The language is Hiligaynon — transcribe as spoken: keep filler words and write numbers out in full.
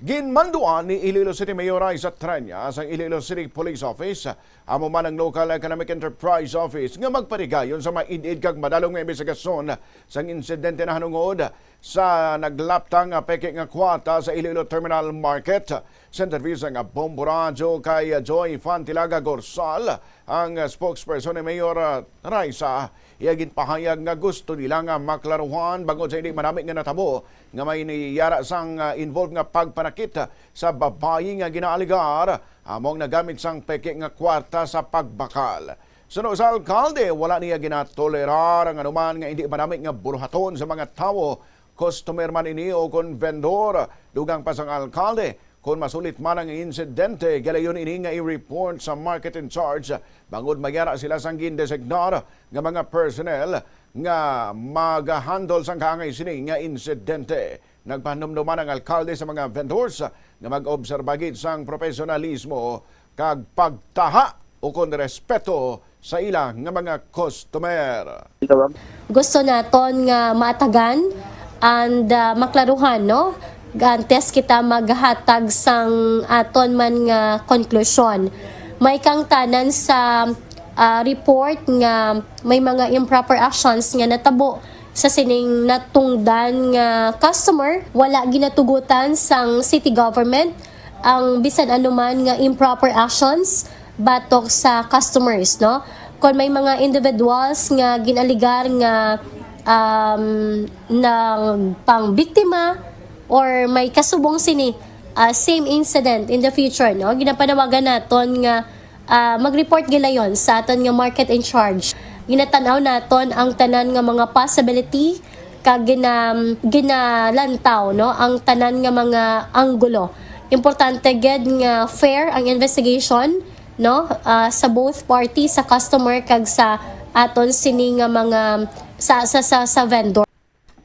Ginmanduan ni Iloilo City Mayor Raisa Treñas ang Iloilo City Police Office, amo man ang Local Economic Enterprise Office, nga magparigayon sa maid-id kag madalom nga imbestigasyon sang insidente nahanungod sa naglaptang nga peke nga kwarta sa Iloilo Terminal Market. Sa interview sang Bombo Radyo kay Joy Fantilaga Gorsal, ang spokesperson ni Mayor Raisa, iya ginpahayag nga gusto nila nga maklaruhan bangod sa hindi manami nga natabo nga may niyara sang, ah, involved nga pagpanakit sa babayi nga ginaaligar amo ang nagamit sang peke nga kwarta sa pagbakal. Suno sa alkalde, wala niya ginatolerar ang anuman nga hindi manami nga buluhaton sa mga tawo, customer man ini o kon vendor. Dugang pa sang alkalde, kon masulit man ang insidente, galayon ini nga i-report sa market in charge bangod mayara sila sang gindesignar nga mga personnel nga mag-handle sang kaangay sini nga insidente. Nagpahanumduman ang alkalde sa mga vendors nga mag-obserba gid sang profesionalismo kag pagtaha ukon respeto sa ila nga mga customer. Gusto naton nga maatagan and, ah, maklaruhan, no? Antes kita maghatag sang aton man nga konklusyon. May kangtanan sa, ah, report nga may mga improper actions nga natabo sa sining natungdan nga customer, wala ginatugutan sang city government ang bisan anuman nga improper actions batok sa customers, no? Kon may mga individuals nga ginaligar nga, um, nagpangbiktima or may kasubong sini, ah, same incident in the future, no? Ginapanawagan naton nga, ah, mag-report gilayon sa aton nga market in charge. Ginatan-aw naton ang tanan nga mga possibility kag gina-, ginalantaw, no, ang tanan nga mga anggulo. Importante gid nga fair ang investigation, no, ah, sa both party, sa customer kag sa aton sini nga mga sa sa sa, sa vendor.